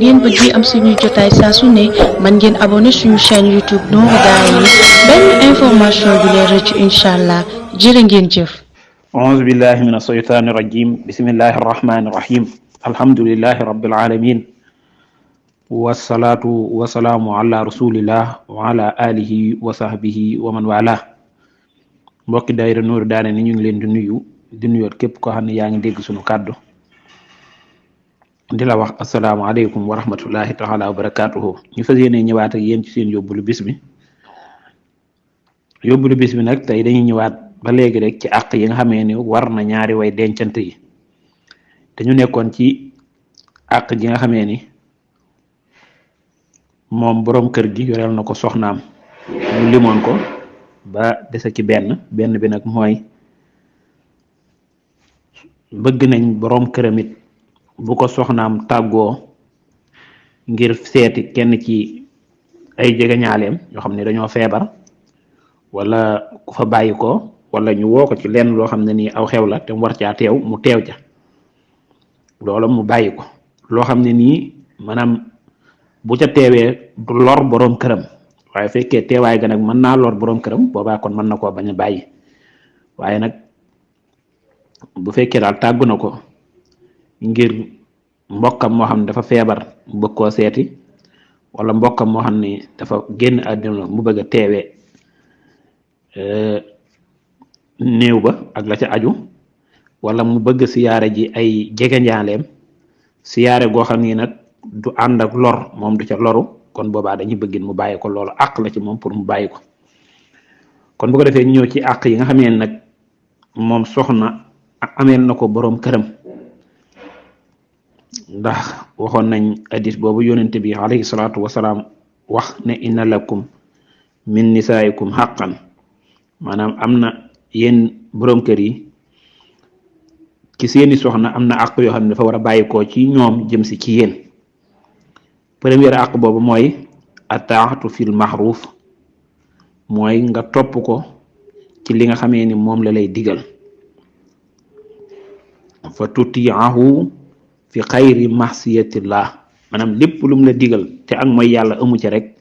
ngeen bëggee am suñuy jotaay saa su ne mën ngeen abonné suñu chaîne YouTube Nourou Darayni benn information du leen rëcc incha allah jërë ngeen jëf. auzu billahi min ashaytani rajim bismillahi arrahmani irrahim alhamdulillahi rabbil alamin wasalaatu wasalaamu ala rasulillah wa ala alihi wa sahbihi wa man wala mbokki daayira Nourou Darayni ñu ngi leen di nuyoot képp koo xam ne yaa ngi dégg suñu kàddu di la wax asalaamaaleykum wa rahmatullahi taala wa barakatuhu ñu fas yéene ñëwaat ak yéen ci seen yóbbulu bis bi nag tey dañuy ñëwaat ba léegi rek ci àq yi nga xamee ni war na ñaari way dencante yi dañu nekkoon ci àq ji nga xamee ni moom boroom kër gi yoreel na ko soxnaam ñu limoon ko ba dese ci benn bi nag mooy bëgg nañ boroom këramit bu ko soxnaam tàggoo ngir seeti kenn ci ay jegeñaaleem yoo xam ne dañoo feebar wala ku fa bàyyi ko wala ñu woo ko ci lenn loo xam ne nii aw xew la te mu war caa teew mu teew ca loola mu bàyyi ko loo xam ne nii maanaam bu ca teewee du lor boroom këram waaye fekkee teewaay ga nag mën naa lor boroom këram boobaa kon mën na koo bañ a bàyyi waaye nag bu fekkee daal tàggu na ko ngir mbokkam moo xam ne dafa feebar mu bëgg koo seeti wala mbokkam moo xam ne dafa génn àdduna mu bëgg a teewee néew ba ak la ca aju wala mu bëgg siyaare ji ay jegeñaaleem siyaare goo xam ni nag du ànd ak lor moom du ca loru kon boobaa dañuy bëggin mu bàyyi ko loolu àq la ci moom pour mu bàyyi ko kon bu ko defee ñëw ci àq yi nga xamee nag moom soxna ameel na ko boroom këram ndax waxoon nañ hadis boobu yonente bi alayhi salaatu wasalaam wax ne inna lakum min nisaikum haqqan maanaam am na yéen boroom kër yi ci seeni soxna am na àq yoo xam ne dafa war a bàyyikoo ci ñoom jëm si ci yéen première àq boobu mooy ataatu fil maxruuf mooy nga topp ko ci li nga xamee ni moom la lay digal fa tutiahu fi xayri mahsiyatillah maanaam lépp lu mu la digal te ak mooy yàlla amu ci rek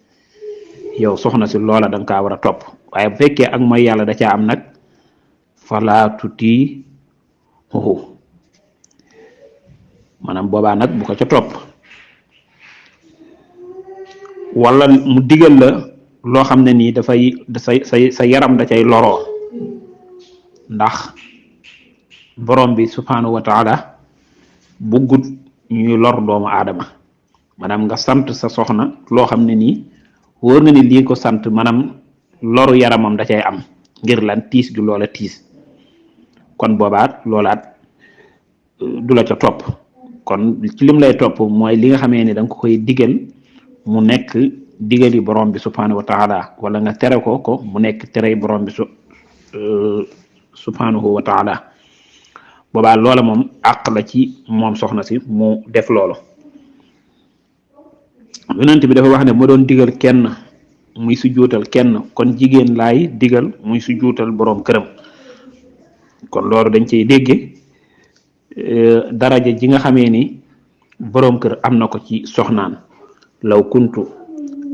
yow soxna si loola da nga kaa war a topp waaye bu fekkee ak mooy yàlla da caa am nag fala tutiihu maanaam boobaa nag bu ko ca topp wala mu digal la loo xam ne nii dafay sa yaram da cay loroo ndax borom bi subhanahu wa taala buggut ñuy lor doomu aadama maanaam nga sant sa soxna loo xam ne nii wóor nga ni lii ko sant maanaam loru yaramam da cay am ngir lan tiis gi loola tiis kon boobaat loolaat du la ca topp kon ci lim lay topp mooy li nga xamee ni da nga ko koy digal mu nekk digali borom bi subhanahu wa taala wala nga tere ko mu nekk terey borom bi subhanahu wa taala boobaa loola moom àq la ci moom soxna si mu def loolu yonent bi dafa wax ne ma doon digal kenn muy sujjuutal kenn kon jigéen laay digal muy sujjuutal boroom këram kon loolu dañ cey dégge daraja ji nga xamee ni boroom kër am na ko ci soxnaan law kuntu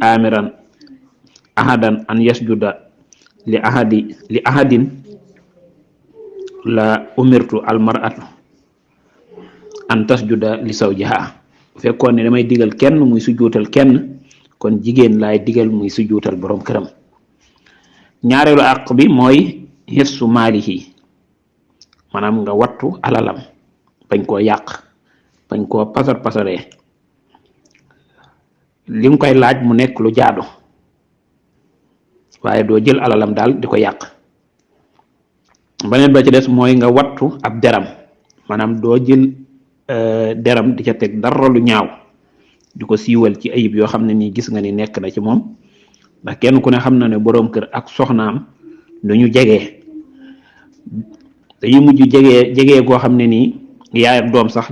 amiran ahadan an yasjuda li ahadin la umirtu almar'atu an tasjuda li zawjiha bu fekkoon ne damay digal kenn muy sujjuutal kenn kon jigéen laay digal muy sujjuutal boroom këram ñaareelu àq bi mooy hirsu maalihi maanaam nga wattu alalam bañ koo yàq bañ koo pasaree li nga koy laaj mu nekk lu jaadu waaye doo jël alalam daal di ko yàq beneen ba ci des mooy nga wattu ab deram maanaam doo jël deram di ca teg dara lu ñaaw di ko siiwal ci ayib yoo xam ne nii gis nga ni nekk na ci moom ndax kenn ku ne xam na ne boroom kër ak soxnaam duñu jegee dañuy mujj jegee goo xam ne nii yaay ak doom sax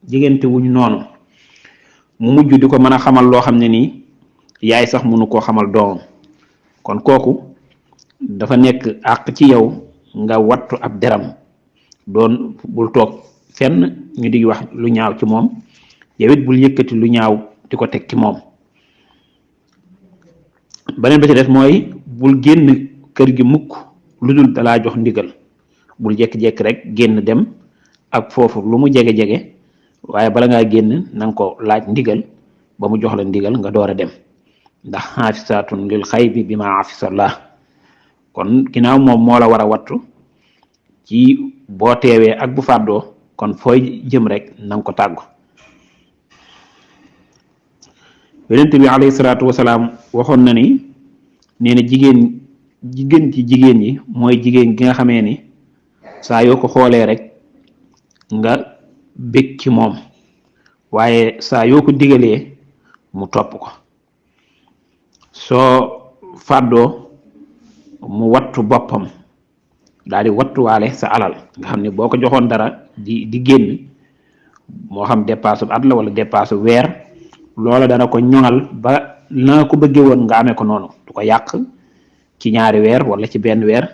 jegente wuñ noonu mu mujj di ko mën a xamal loo xam ne nii yaay sax mënu koo xamal doomam kon kooku dafa nekk àq ci yow nga wattu ab deram doon bul toog fenn ñu di wax lu ñaaw ci moom yow it bul yëkkati lu ñaaw di ko teg ci moom. beneen ba ci def mooy bul génn kër gi mukk lu dul dalaa jox ndigal. bul jekki-jekki rek génn dem ak foofu lu mu jege-jege waaye bala ngaa génn na nga ko laaj ndigal ba mu jox la ndigal nga door a dem, ndax xaafisatun lil xaybi bi ma afisallah. kon ginnaaw moom moo la war a wattu ci boo teewee ak bu fàddoo, kon fooy jëm rek na nga ko tàggu. yonent bi alayhi salaatu wasalaam waxoon na ni nee na jigéen ci jigéen ñi mooy jigéen gi nga xamee ni saa yoo ko xoolee rek nga bég ci moom, waaye saa yoo ko digalee mu topp ko. soo fàddoo mu wattu boppam daal di wattuwaale sa alal, nga xam ne boo ko joxoon dara di génn, moo xam dépasse at la wala dépasse weer, loola dana ko ñoŋal ba na ko bëggee woon nga amee ko noonu. du ko yàq ci ñaari weer wala ci benn weer,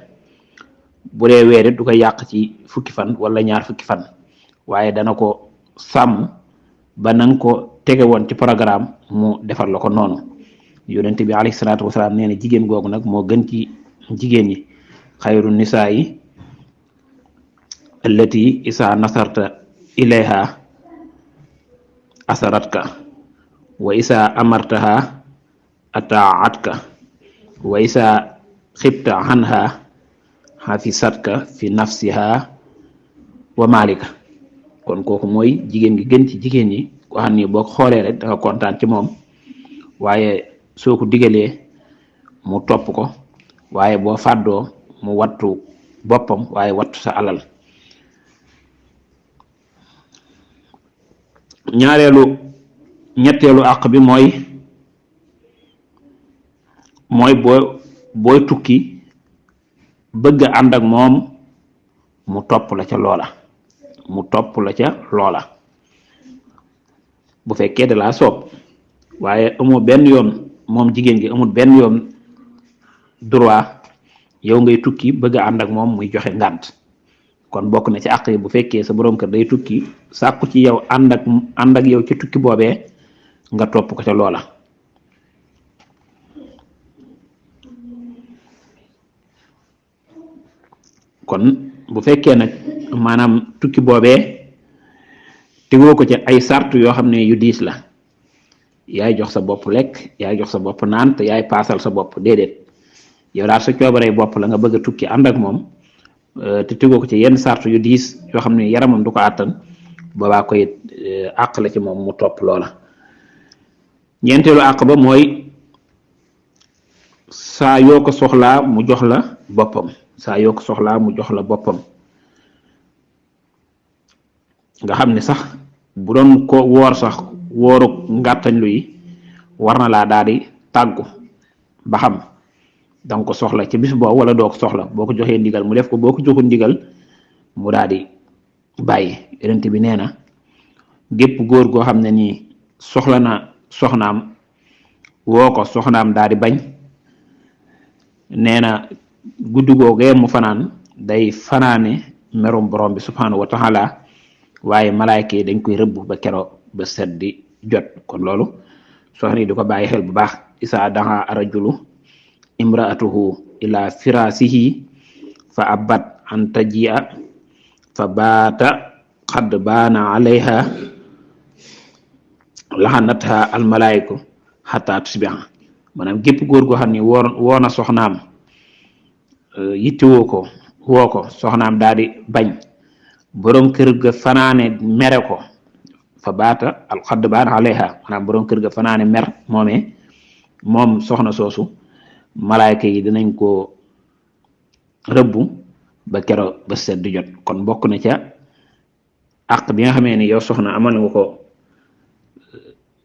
bu dee weer it du ko yàq ci fukki fan wala ñaar fukki fan, waaye dana ko sàmm ba nanga ko tege woon ci programme mu defar la ko noonu. yonent bi alayhi salaatu wasalaam nee na jigéen googu nag moo gën ci jigéen ñi. xayru nisaa yi allati isa nasarta ilayha asaratka wa isa amartaha ataatka wa isa xibta anha xafisatka fi nafsiha wa malika. kon kooku mooy jigéen gi gën ci jigéen ñi, ko xam ni boo ko xoolee rek da nga kontaan ci moom, waaye soo ko digalee mu topp ko, waaye boo fàddoo mu wattu boppam waaye wattu sa alal. ñetteelu àq bi mooy booy tukki bëgg a ànd ak moom mu topp la ca loola bu fekkee da laa soob, waaye amoo benn yoon, moom jigéen gi amul benn yoon droit yow ngay tukki bëgg a ànd ak moom muy joxe ngànt. kon bokk na ci àq yi bu fekkee sa borom kër day tukki sàkku ci yow ànd ak yow ci tukki boobee nga topp ko ca loola. kon bu fekkee nag maanaam tukki boobee tegoo ko ci ay sart yoo xam ne yu diis la, yaay jox sa bopp lekk, yaay jox sa bopp naan, te yaay paasal sa bopp, déedéet, yow daal sa coobaree bopp la nga bëgg a tukki ànd ak moom, te tegoo ko ci yenn sart yu diis yoo xam ne yaramam du ko àttan, boobaa koy àq la ci moom mu topp loola. ñeenteelu àq ba mooy saa yoo ko soxlaa mu jox la boppam. nga xam ne sax bu doon ko woor sax wooru ngàttañ lu yi war na laa daal di tàggu ba xam danga ko soxla ci bis boobu wala doo ko soxla. boo ko joxee ndigal mu def ko, boo ko joxul ndigal mu daal di bàyyi. yonent bi nee na gépp góor goo xam ne nii soxla na soxnaam woo ko soxnaam daal di bañ, nee na guddi googee mu fanaan day fanaane merum borom bi subhanahu wa taala, waaye malaayka yi dañ koy rëbb ba keroog ba set di jot. kon loolu soxna yi di ko bàyyi xel bu baax. isaa daha rajulu imraatuhu ila firasihi fa abat an tajia fa baata xad baana alayha laxanatha almalayku xata tusbiha. maanaam gépp góor goo xam ne woona soxnaam yittewoo ko woo ko soxnaam daal di bañ, borom kër ga fanaane mere ko, fa baata al xadd baana alayha, maanaam borom kër ga fanaane mer moom soxna soosu, malaayka yi dinañ ko rëbbu ba keroog ba set di jot. kon bokk na ca àq bi nga xamee ni yow soxna amal nga ko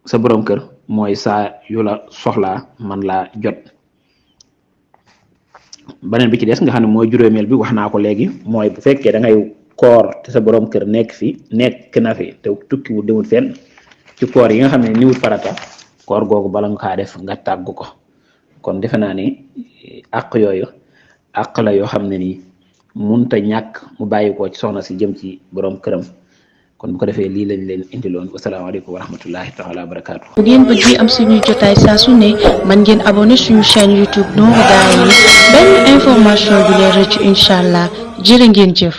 sa borom kër mooy saa yu la soxlaa man laa jot. beneen bi ci des nga xam ne mooy juróomeel bi, wax naa ko léegi, mooy bu fekkee da ngay koor te sa borom kër nekk na fi te tukki wu demul fenn ci koor yi nga xam ne niwut farata, koor googu bala nga kaa def nga tàggu ko. kon defe naa ni àq yooyu àq la yoo xam ne nii munta ñàkk mu bàyyi ko ci soxna si jëm ci borom këram. kon kon bu ko defee lii lañ leen indiloon wasalaamaaleykum wa rahmatullahi taala wa barakaatu. bu ngeen bëggee am suñuy jotaay saa su ne man ngeen abonné suñu chaîne YouTube Nourou Darayni benn information du leen rëcc incha allah jërë ngeen jëf.